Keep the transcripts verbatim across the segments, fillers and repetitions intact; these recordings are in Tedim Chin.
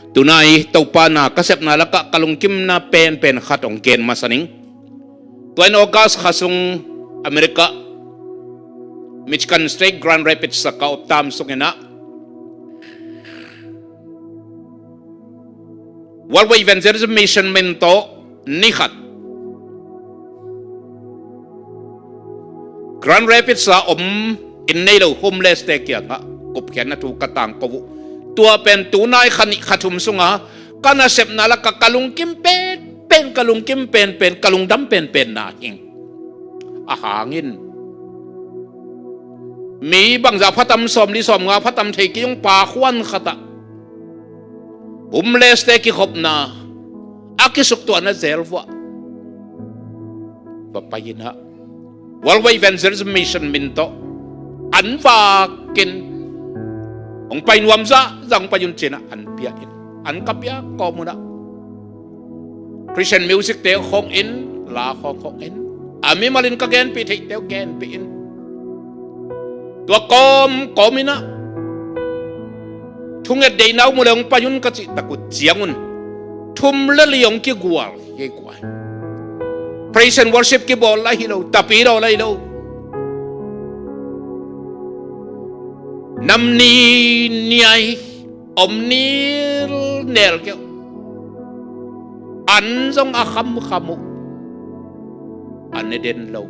Tunai Topa na ka sepna lakah ka lungkimna penpen khat hong gen masa ning. Tua in August kha sung America Michigan State Grand Rapids a ka op tam sungin ah Worldwide Evangelism Mission min tawh ni khat Grand Rapids a om inn nei lo homeless te kiangah gupkhiatna thu ka tangko uh. Tua pen tunai kha nih kha thum sunga ka nasepna lakah ka lungkim penpen, ka lungkim penpen, ka lungdam penpen na hing. A hangin mi bangzah phatam, sawmli sawmnga phatam thei kei ung, pa khuan khatah homeless te kikhopna a kisuktuahna zel vuah va pai inah Worldwide Evangelism Mission min tawh an vakin hong pai nuam zahzah hong pai un cinah an pia in, an ka pia kawm unah Christian music te khong in, la khong khong in, a mimalin ka genpih theihte uh genpih in. Tua kawm kawm inah thunget deihna uh mu le hong pai un ka cih tak uh ciangun thum le li hong kigual hi guai. Praise and worship kibawl lai hi lo, tapi lo lai lo. Nam ni niai om nil nel keuh. An zong a khamkham uh, an ne den lo.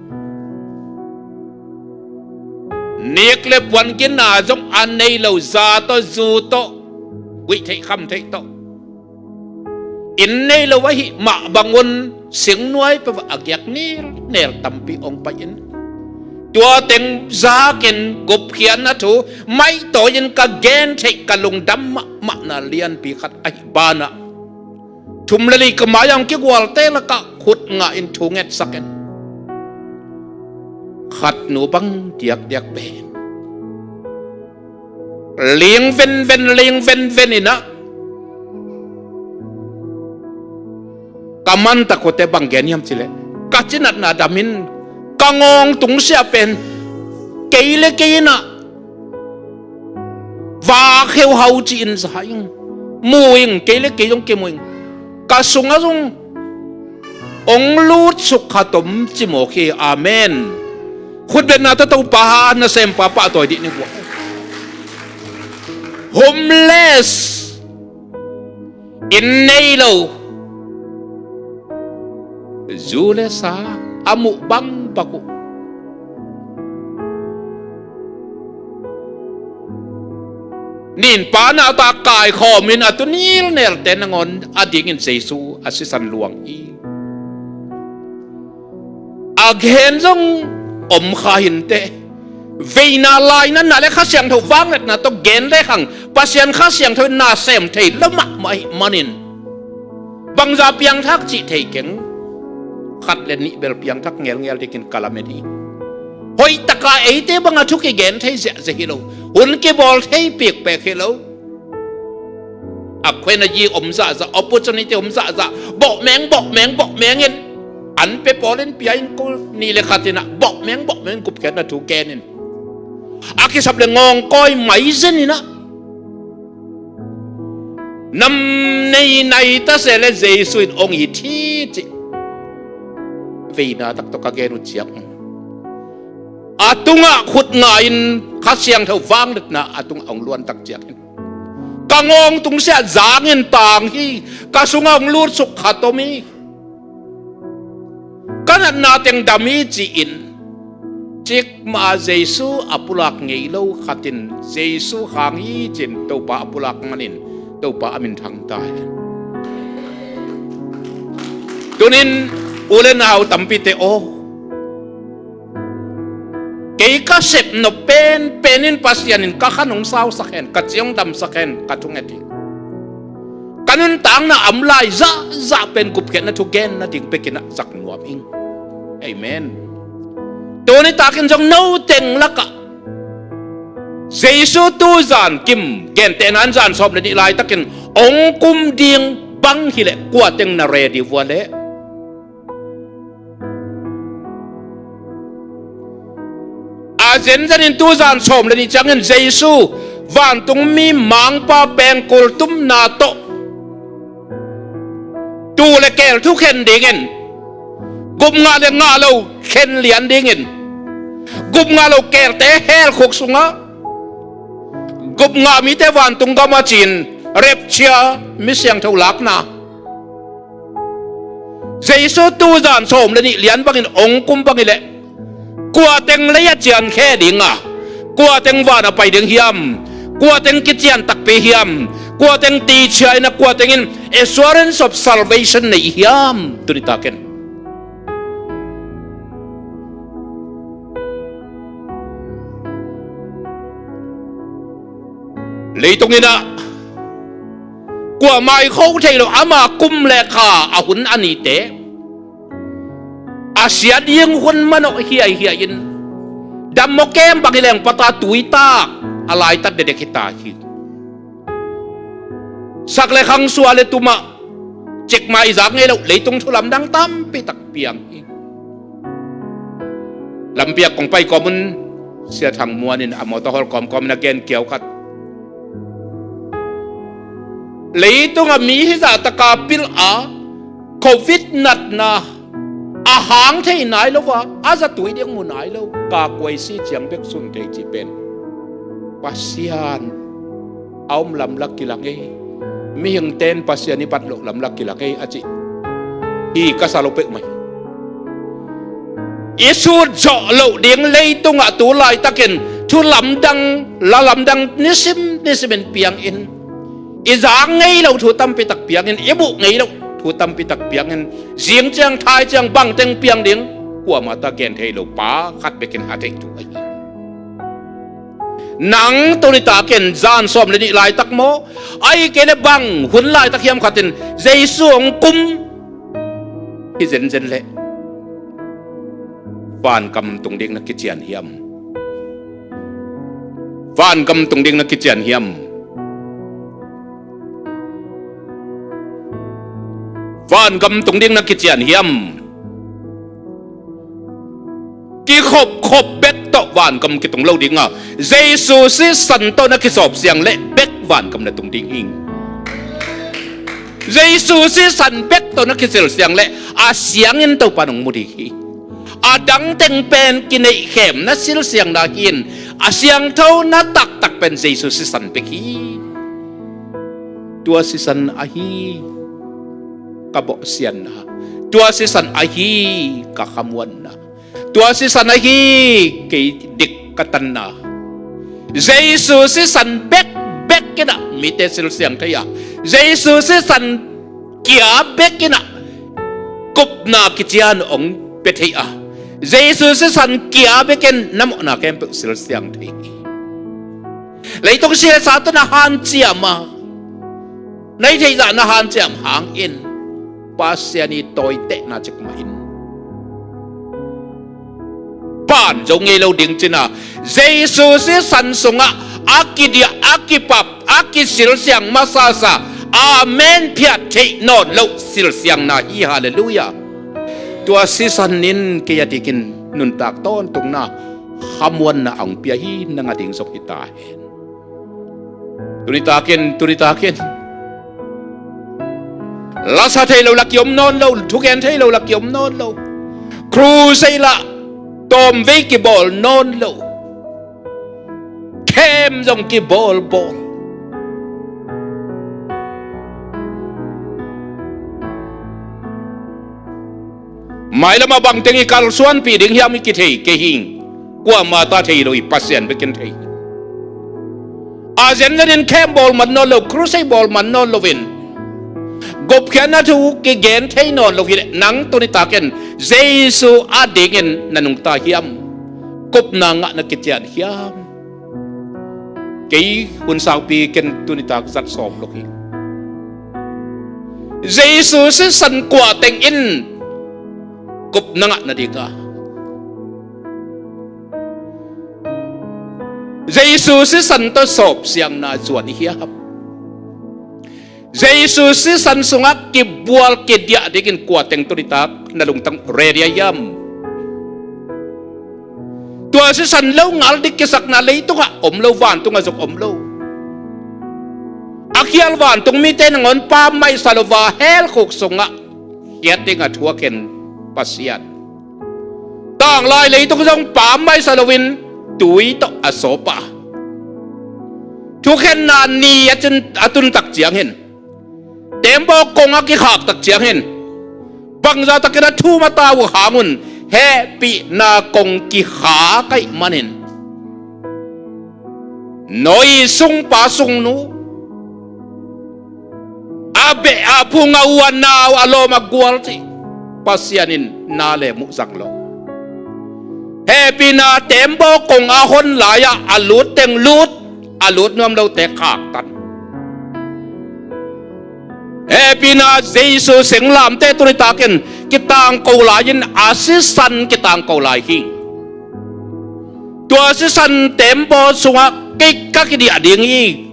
Nik le puan kina zong a nei lo, za tawh zu tawh guih theih kham theih tawh. Inn nei lo ahih mah bangun singnuai peuh a giak nil nel tampi hong pai in. Tua teng zakin gupkhiatna thu maitawi in ka gen theih ka lungdam mahmahna lianpi khat ahih banah thum le li ka mai-ah hong kigualte lakah khut ngah in thu ngetsak in. Khat nu bang diakdiak pen ling venven, ling venven inah ka mantak khute bang gen hiam cileh ka cinatna damin ka ngawng tungsiah pen kei le kei inah vak heuhau ci-in za ing, mu ing, kei le kei zong kimu ing. Ka sungah zong hong lutsuk khat om ci mawk hi. Amen. Khutbetna tawh Topa nasempa pahtawi dih ni buak. Homeless, inn nei lo, zu le sa a muh bangbang uh. Nin pa na ta kaikhawmin a tu nilnelte nangawn a dingin Jesu a sisan luang hi. A gen zong om kha hinteh. Veina, lainatna le Kha Siangtho vangliatna tawh gen le khang Pasian Kha Siangtho in na sem thei lo mahmah ahih manin bangza piangthak cih thei keng. Khat le nih bel piangthak ngelngel dikin ka lamen hi. Hoihtaka eite banga thu kigen thei ziahziah hi lo, hun kibawl thei pikpek hi lo. A khuena yi om zahzah, opportunity om zahzah, bawhmeng bawhmeng bawhmeng in an pe pawl in pia in, kul nih le khat inah bawhmeng bawhmeng in gupkhiatna thu gen in. A kisap le ngawngkawi maizen inah nam nei nai ta se le Jesu in hong it hi cih veina tak tawh ka gen uh ciak. A tungah khut ngah in Kha Siangtho vangliatna a tungah hong luantak ciak in. Ka ngawng tungsiah zangin tang hi, ka sungah hong lutsuk khat om hi. Ka natna teng dam hi ci-in cikmah a Jesu a pulak ngei lo khat in Jesu khang hi ci-in Topa a pulak manin Topa a minthang ta hi. Tunin u le nau tampite aw, kei ka sep nop penpen in Pasian in ka khan hong sausak hen, ka ci hong damsak hen ka thunget hi. Ka nuntakna a om lai zahzah pen gupkhiatna thu gen nading bekin ah zak nuam ing. Amen. Tuni takin zong no teng lakah Jesu tuzan kim, gentehna in zan sawm le nih laitakin hong kum ding bang hileh kua teng na ready vua leh? A zenzenin tuzan sawm le nih ciangin Jesu vantungmi mangpa pengkul tumna tawh Tuu le keel thu khen dingin, gupngah le ngah lo khen lian dingin, gupngah lo keelte hell khuk sungah, gupngah mite vantung gamah ci-in rapture, mi siangtho lakna. Jesu tuzan sawm le nih lian bangin hong kum bang hileh, kua teng lei a cian khe ding a, kua teng van a pai ding hiam, kua teng kician takpi hiam, kua teng tichia in a, kua tengin assurance of salvation nei hiam, tuni takin. Leitung in a, kuamah i kho thei lo, ama kum le kha a hun a nite a sia ding hun manawh hiaihiai in, dammawh kem bang hi leng pata tuitak a laitat dedek hita hi. Sak le khang sua le tumah cikmah i zak ngei loh leitung thu lamdang tampi tak piang hi. Lampiak kong pai kawm un, Sia Thang Muan in a mawtaw hawl kawmkawm in a gen kiau khat. Leitung a mi hizah taka pil a, covid natna a hang thei nai lo a, a zatui ding mu nai lo, ka kuaisi ciang bek sun thei ci pen Pasian a om lamlak kilang ei. Mihingte in Pasian i bat loh lamlak kilang ei a ci hi ka sa lo peuhmah hi. I sut zawh loh ding leitungah tu laitakin thu lamdang, la lamdang nisim nisimin piangin, i zak ngei lo thu tampi tak piangin, i buh ngei lo thu tampi tak piangin, zing ciang thai ciang bangteng piang ding, kuamah ta gen thei lo pa khat bekin a theih thu ahi. Nang tuni takin zan sawm le nih laitak maw, ahih kei le bang hun laitak hiam khatin Jesu hong kum hi zenzen leh, vangam tung ding na kician hiam? Vangam tung ding na kician hiam? Vangam tung ding na kician hiam? Kikhopkhop bek tawh vangam kitung lo ding a, Jesu sisan tawh na kisawp siang leh bek vangam na tung ding hi. Jesu sisan bek tawh na kisil siang leh a siangin Topa nong mu ding hi. A dang teng pen kineihkhem na silsiang na hi in, a siangtho na taktak pen Jesu sisan bek hi. Tua sisan ahi ka bawhsianna, tua sisan ahi ka khamuanna, tua sisan ahi kei dik ka tanna. Jesu sisan bekbek in a mite silsiang thei a, Jesu sisan kia bek in a kupna kician hong pia thei a, Jesu sisan kia bek in na mawhna khempeuh silsiang thei hi. Leitung siasa tawh na hanciam a, na hih theihzah na hanciam hangin Pasian i tawitehna cikmah in pan zo ngei lo ding cin a, Jesu sisan sungah a kidiah, a kipap, a kisilsiang masasa, amen phiat theih nawn loh silsiangna hi. Halleluiah. Tua sisan in kei a dikin nuntak tawntungna, khamuanna a hong pia hi. Nang a ding zong hi ta hen. Tuni takin, tuni takin, lasa thei lo la kiom nawn lo, thugen thei lo la kiom nawn lo, crusade lah tawmvei kibawl nawn lo, camp zong kibawlbawl. Mailam a bangteng i kalsuanpih ding hiam i kithei kei hi. Kuamah ta thei lo hi, Pasian bek in thei. A zenzen in camp bawl man nawn lo, crusade bawl man nawn loin, gupkhiatna thu kigen thei nawn lo hileh, nang tuni takin Jesu a dingin na nungta hiam? Kupna ngah na kician hiam? Kei hun saupi ken tuni tak zat sawm lo hi. Jesu sisan kua teng in kupna ngah nading a, Jesu sisan tawh sawpsiangna zuan i hiam? Jesu sisan sungah kibual kidiah dingin kua teng tuni tak na lungtang ready a hiam? Tua sisan lo ngal dik kisakna leitungah om lo, vantungah zong om lo. A khial vantung mite nangawn pammaih sa lo va, hell khuk sungah kiat ding a thuak khin Pasian. Tanglai leitung zong pammaih sa loin tui tawh a sawp a, thukhenna ni a tun, a tun tak ciangin, tembaw kong a kikhak tak ciangin, bangzah takin a thum a ta uh hangun hehpihna kong kikhak ahih manin, no i sungpa sungnu, a beh a phung, a u a nau, a lawm a gual cih Pasian in na le muh zang lo. Hehpihna tembaw kong a hon lai-ah a lut teng lut, a lut nuam lote khaktan. Hehpihna Jesu singlamteh tuni takin kitangko lai-in a sisan kitangko lai hi. Tua sisan tembaw sungah kei ka kidiah ding hi,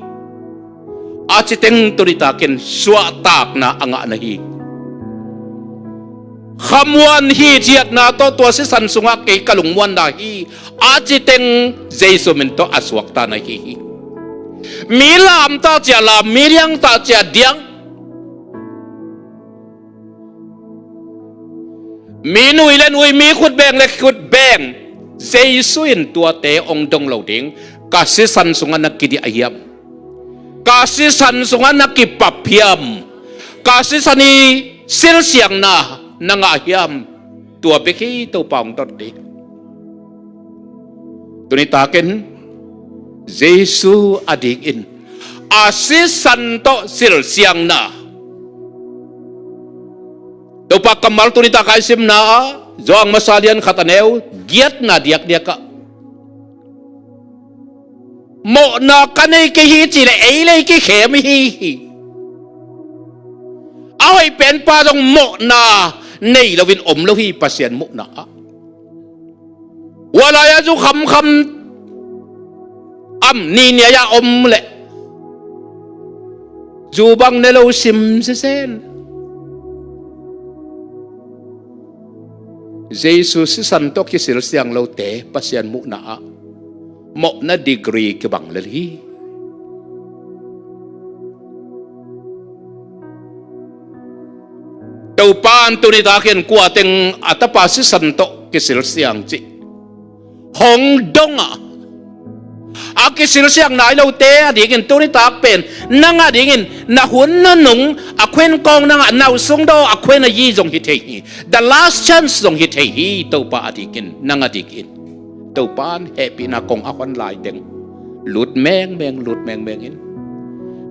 a citeng tuni takin suahtakna a ngah na hi. Khamuan hithiatna tawh tua sisan sungah kei ka lungmuanna hi, a citeng Jesu min tawh a suakta na hi hi. Mi lamtah ciah lam, mi diangtah ciah diang, mi nui le nui, mi khutbeng le khutbeng, Jesu in tuate hong dong lo ding. Ka sisan sungah na kidiah hiam? Ka sisan sungah na kipap hiam? Ka sisan i silsiangna na ngah hiam? Tua bek hi Topa hong dot ding. Tuni takin Jesu a dingin a sisan tawh silsiangna. Topa kammal tuni tak a i simna ah, Johan masa lian khat a neu giatna diakdiak ah, mawhna ka nei kei hi cih leh ei le ei kikhem i hi hi. A hoih penpa zong mawhna nei loin om lo hi Pasian muhna ah. Hua lai-ah zu khamkham am niniai-ah om leh zu bang ne lo sim sisen. Jesu sisan tawh kisilsiang lote Pasian muhna ah mawhna degree kibang lel hi. Topa in tuni takin kua teng a tapa sisan tawh kisilsiang cih hong dong a, a kisilsiang nai lote a dingin tuni tak pen nang a dingin na hun nunung a khuin kawng nang a nausung daw a khuin a yi zong hi thei hi. The last chance zong hi thei hi. Topa a dingin, nang a dingin, Topa in hehpihna kong a hon lai teng lut mengmeng, lut mengmeng in.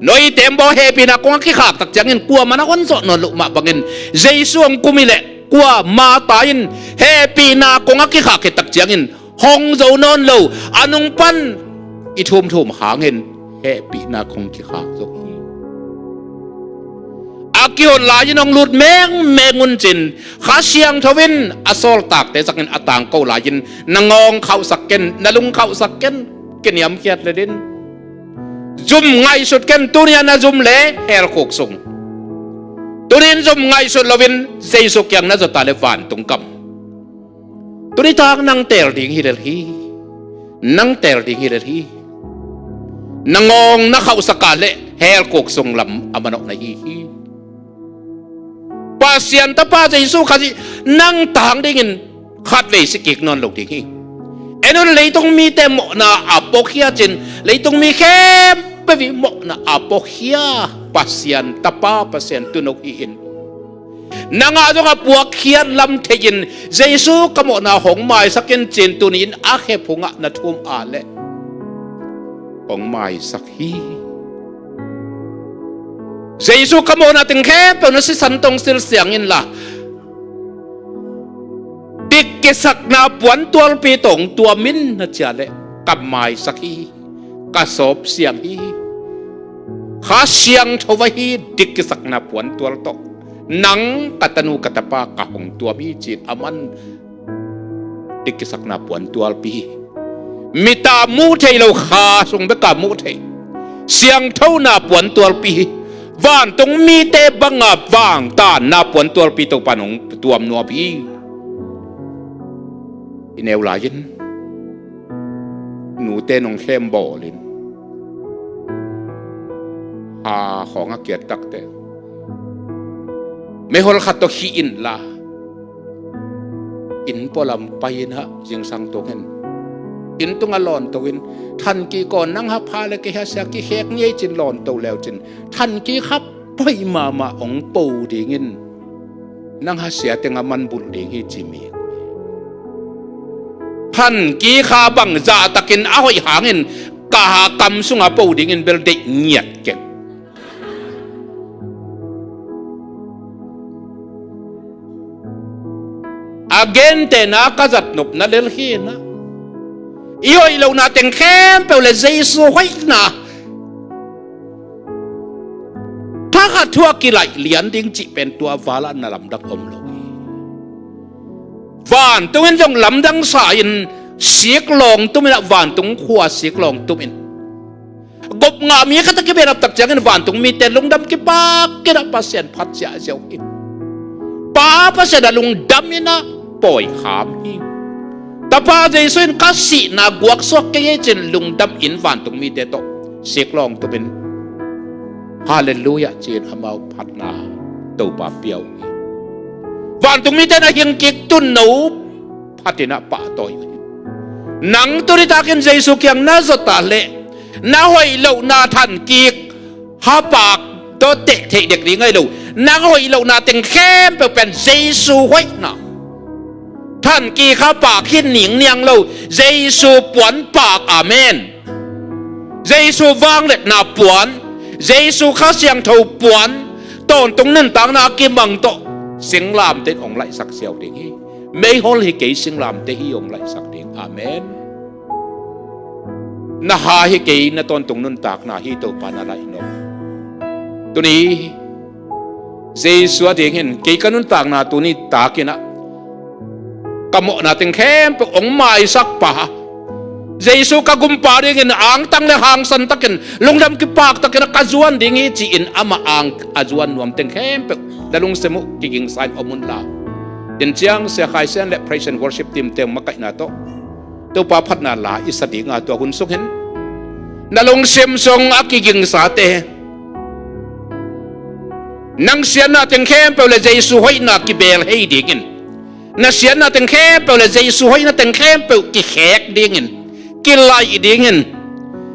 No i tembaw hehpihna kong a kikhak tak ciangin kuamah in a hon zawh nawn loh mah bangin Jesu hong kum hi leh kuamah ta in hehpihna kong a kikhak khit tak ciangin hong zo nawn lo, a nung pan i thumthum hangin hehpihna kong kikhak zo hi. A kihon lai-in hong lut mengmeng un cin, Kha Siangtho in a sawltakte zangin a tangko lai-in na ngawng khauhsak ken, na lung khauhsak ken, kiniamkhiat lel in. Zum ngaihsut ken, tuni-a na zum le helkhuk sung. Tuni-in zum ngaihsut loin Jesu kiang na zawta le vantung kam. Tuni tak nang teel ding hi lel hi. Nang teel ding hi lel hi. Na ngawng na khauhsak a leh helkhuk sung lam a manawh na hi hi. Pasian Tapa Jesu Khazih nang tang dingin khatvei si kik nawn lo ding hi. En un, leitung mite mawhna a puakhia cin, leitung mi khempeuh i mawhna a puakhia Pasian Tapa, Pasian Tuuno hi in. Nang ah zong a puakkhiat lam thei-in Jesu ka mawhna hong maisak in cin tuni-in a khephungah na thum a leh hong maisak hi. Jesu ka mawhna teng khempeuh na sisan tawh hong silsiang inla, dikkisakna puantualpi tawh hong tuam in na ci a leh ka maisak hi. Ka sawpsiang hi. Kha Siangtho ahi dikkisakna puantual tawh nang ka tanu ka tapa ka hong tuam hi ci-in a man dikkisakna puantualpi hi. Mit a muh theih lo, Kha sung bek a muh theih siangthona puantualpi hi. Vantung mite banga vangtanna puantualpi Topa in hong tuam nuam hi. I neu lai-in nute nong khem bawlin ha khawng a kiat takte, Meihol khat tawh khih inla, inn pualam pai-in ah zingsang tungin inn tungah lawnto in, thanki kawn nang ha pha le kei ha sia kikhek ni ei cin lawnto leucin, thanki kha poi mahmah hong po dingin nang ha sia tengah man bulh ding hi ci mi. Thanki kha bang zahtakin a hoih hangin ka ha kam sungah po dingin bel deih ngiat keng. A gentehna ka zat nopna lel hi na. I hoih lohna teng khempeuh le Jesu hoihna thakhat thu a kilaih lian ding cih pen tua val ah na lamdang om lo hi. Vantung in zong lamdang sa in, sik lawng tum in ah, vantung khua sik lawng tum in, gop ngah mi khat a kibehlap tak ciangin vantung mite lungdam kipak in ah Pasian phat ziahziah uh hi. Pa Pasian ah lungdam in ah pawi kham hi. Tapa Jesu in ka sihna guaksuak kei hi cin lungdam in vantung mite tawh sik lawng tum in, Halleluiah ci-in amau phatna Topa pia uh hi. Vantung mite na hing kik tun no phat in ah pahtawi uh hi. Nang tu nitakin Jesu kiang na zawt a leh na hoih lohna thankik ha pak tawh teh theih dek ding ahi lo. Nang hoih lohna teng khempeuh pen Jesu hoihna, thankik ha pak hi ningniang lo. Jesu puan pak, amen. Jesu vangliatna puan, Jesu Kha Siangtho puan, tawntung nuntakna a kimang tawh singlamteh in hong laihsak siau ding hi. Meihol hi kei, singlamteh hi, hong laihsak ding. Amen. Na ha hi kei, na tawntung nuntakna hi, Topa na laih nop. Tuni Jesu a dingin kei ka nuntakna tuni takin ah ka mawhna teng khempeuh hong maisak pa, Jesu ka gumpa dingin angtang le hangsan takin, lungdam kipak takin ah ka zuan ding hi ci-in amah ang a zuan nuam teng khempeuh na lungsim uh kigingsa in om unla. Din ciang Sia Khai Sian le Praise and Worship Team te makaihna tawh Topa phatna la i sa dinga, tua hun sung hin na lungsim sung a kigingsate, nang siatna teng khempeuh le Jesu hoihna kibeel hei dingin, na siatna teng khempeuh le Jesu hoihna teng khempeuh kikhek dingin, kilaih dingin,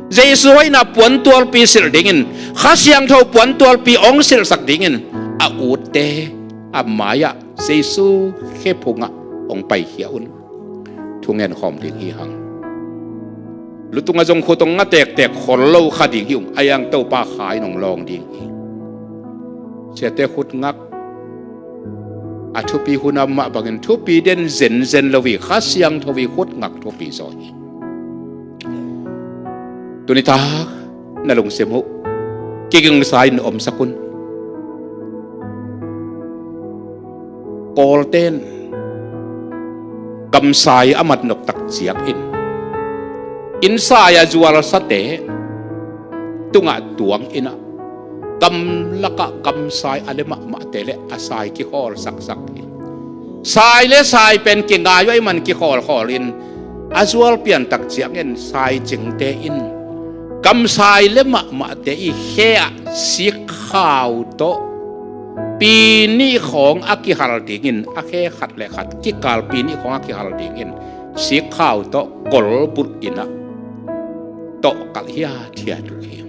Jesu hoihna puantualpi silh dingin, Kha Siangtho puantualpi hong silhsak dingin a utte a mai-ah Jesu khephungah hong paikhia un. Thungen khawm ding hi hang. Lutung a zong khut hong nga tektek khol lo kha ding hi ung, a iang Topa Kha in hong lawng ding hi. Siate khut ngak, a thupi hun a mah bangin thupi den zenzen lo hi, Kha Siangtho hi khut ngak thupi zaw hi. Tuni tak na lungsim uh kigingsa in omsak un. Kawlten gamsai a mat nop tak ciangin, innsai a zualsate tungah tuang in ah, gamlakah gamsai a le mahmahte le a sai kikhawlsaksak hi. Sai le sai pen kingai uh ahih man kikhawlkhawl in, a zual piantak ciangin sai cingte in gamsai le mahmahte i khe ah sikkhau tawh pi nih khawng a kihal dingin, a khe khat le khat kikal pi nih khawng a kihal dingin sikkhau tawh kolbulh in ah tawh kalh hiathiat uh hi.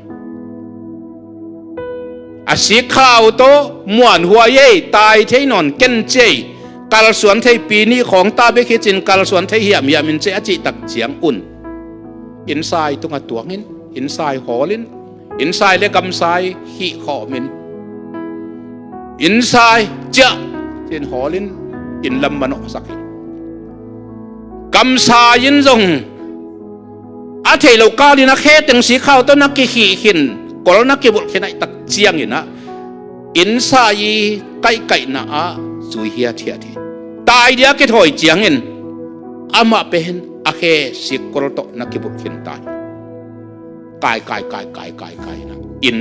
A sikkhau tawh muanhuai ei, tai thei nawn ken ci ei, kalsuan thei pi nih khawng ta bek hi cin kalsuan thei hiamhiam in ci ei a cihtak ciang un, innsai tungah tuangin, innsai hawlin, innsai le gamsai hihkhawmin, innsai ciah cin hawlin, inn lam manawhsak in. Gamsai in zong a theih loh kalin a khe teng sikkhau tawh na kikhih khin, kol na kibulh khin ahih tak ciangin ah, innsai i kaihkaihna ah zui hiathiat hi. Tai dia kithawi ciangin amah pen a khe sikkol tawh na kibulh khin ta hi. Kai, kai, kai, kai, kai, kai in ah inn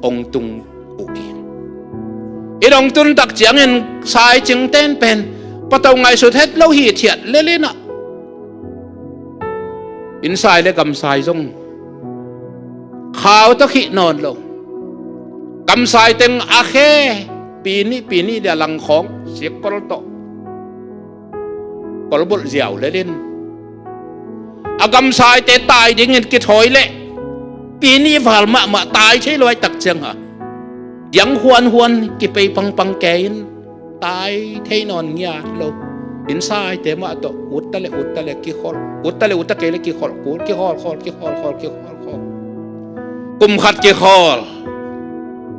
hong tung uh hi. Inn hong tuntak ciangin sai cingten pen patau ngaihsut het lo hithiat lel in ah, innsai le gamsai zong khau tawh khih nawn lo. Gamsai teng a khe Pi nih, pi nih dia langkhawng sikkol tawh kolbulh ziau lelin a gamsaite tai dingin kithawi leh pi nih val mahmah tai thei lo ahih tak ciang a diang huanhuan kipei pangpang kei in tai thei nawn ngiat lo. Inn saite mah tawh utta le utta le kikholh, utta le utta kei le kikholh kul, kikholh kholh, kikholh kholh, kikholh kholh. Kum khat kikholh,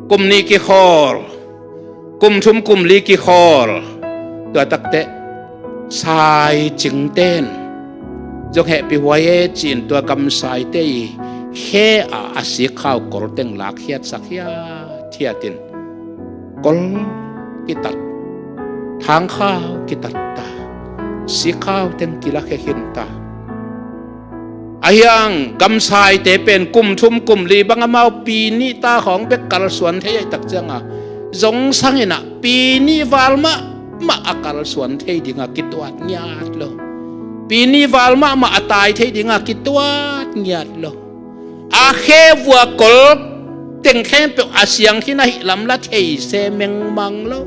kum nih kikholh, kum thum kum li kikholh. Tua takteh saicingten zong hehpih huai e ci-in tua gamsaite i khe a a sikkhau kolteng lakkhiatsak hiathiat in kol kitat, thangkhau kitat ta, sikkhau teng kilakhia khin ta. Ahi hang gamsaite pen kum thum kum li bang amau pi nih ta khawng bek kalsuan thei ahih tak ciang a zongsang in a pi nih val mahmah a kalsuan thei ding a kituat ngiat lo. Pi nih val mahmah a tai thei ding a kituat ngiat lo. A khe vua kol teng khempeuh a siang khin ahih lam la thei se mengmang lo.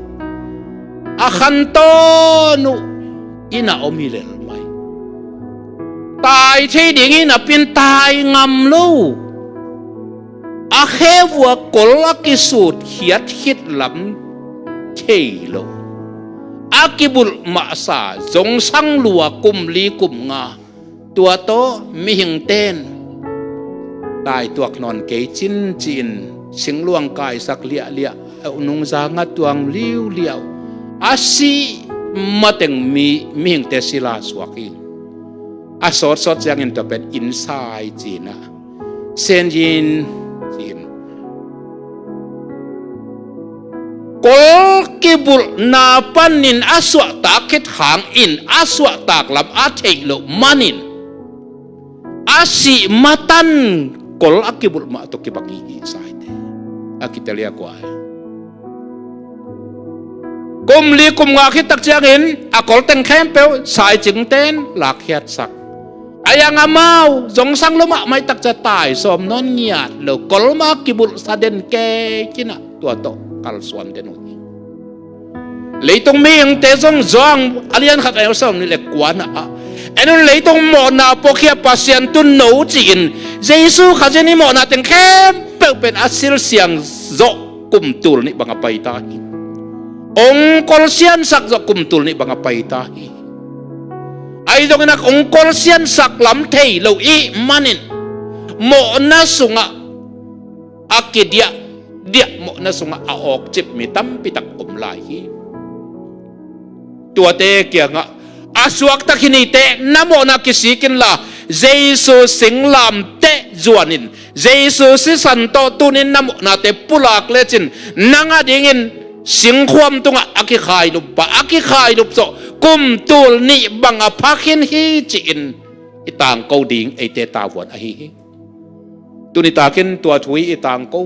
A khantawn uh inn ah om hi lel mai. Tai thei ding hi napi-in tai ngam lo. A khe vua kol a kisut khiat khit lam thei lo. A kibulh mahsa zongsang lua kum li kum nga, tua tawh mihingten taituak nawn kei cin ci-in singluang kaisak liahliah, a nungzang a tuang liuliau, a sih mateng mi, mihingte sila suak hi. A sawtsawt ciangin tua pen innsai ci-in a, senyin ci-in kol kibulhna panin a suahtak khit hangin a suahtak lam a theih loh manin a sih matan kol a kibulh mah tawh kibang hi, hi saite. A kitelia kua hi. Kum li kum nga khit tak ciangin a kolteng khempeuh saicingten lakkhiatsak. Ahi hang amau zongsang lo mahmah ahih tak ciang tai sawm nawn ngiat lo, kol mah kibulhsa den kei cin a tua tawh kalsuan den uh hi. Leitung mihingte zong Johan a lian khat a neu sawm nih le kua na ah, en un, leitung mawhna puakhia Pasian tun no ci-in Jesu Khazih in hih mawhna teng khempeuh pen a silsiang zawh kum tul nih bang a pai ta hi. Ong kolsiansak zawh kum tul nih bang a pai ta hi. Ahi zongin a ong kolsiansak lam thei lo i hih manin mawhna sungah a kidiah diah mawhna sungah a awkcip mi tampi tak om lai hi. Tuate kiangah a suakta khin hi teh na mawhna kisik inla, Jesu singlamteh zuanin, Jesu sisan tawh tunin na mawhnate pulak lecin nang a dingin singkhuam tungah a kikhailup pah, a kikhailup zawh kum tul nih bang a pha khin hi ci-in i tangko ding eite tavuan ahi hi. Tuni takin tua thu i tangko.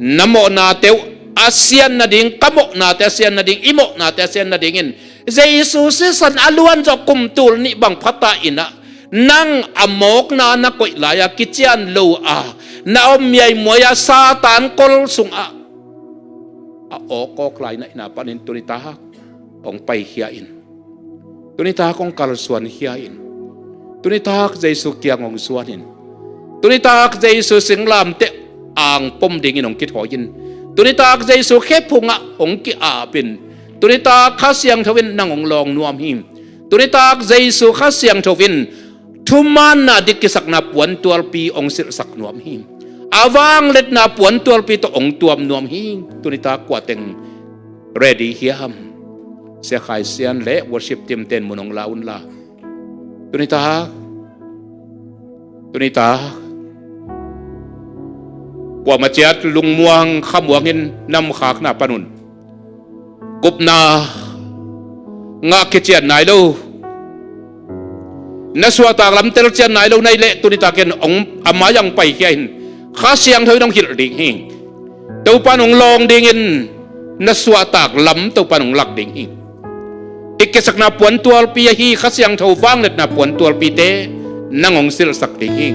Na mawhnate uh a sian nading, ka mawhnate a sian nading, i mawhnate a sian nadingin Jesu sisan a luan zawh kum tul nih bang pha ta in a, nang a mawkna na koih lai-a kician lo a na om miaimuai-a Satan kol sungah a awkawk lai na hihna panin tuni tak hong paikhia in. Tuni tak hong kalsuankhia in. Tuni tak Jesu kiang hong zuan in. Tuni tak Jesu singlamteh angpom dingin hong kithawi in. Tuni tak Jesu khephungah hong ki-ap in. Tuni tak Kha Siangtho in nang hong lawng nuam hi. Tuni tak Jesu Kha Siangtho in thumaanna dik kisakna puantualpi hong silhsak nuam hi. A vangliatna puantualpi tawh hong tuam nuam hi. Tuni tak kua teng ready hiam? Sia Khai Sian le worship team ten mun hong la unla. Tuni tak, tuni tak kuamah ciat lungmuang khamuangin namkhakna panun kupna ngah kician nai lo, na suahtak lam telcian nai lo na hih leh tuni takin hong a mai-ah hong paikhia in. Kha Siangtho in hong hilh ding hi. Topa in hong lawng dingin na suahtak lam Topa in hong lak ding hi. Dik kisakna puantualpi ahi Kha Siangtho vangliatna puantualpite nang hong silhsak ding hi.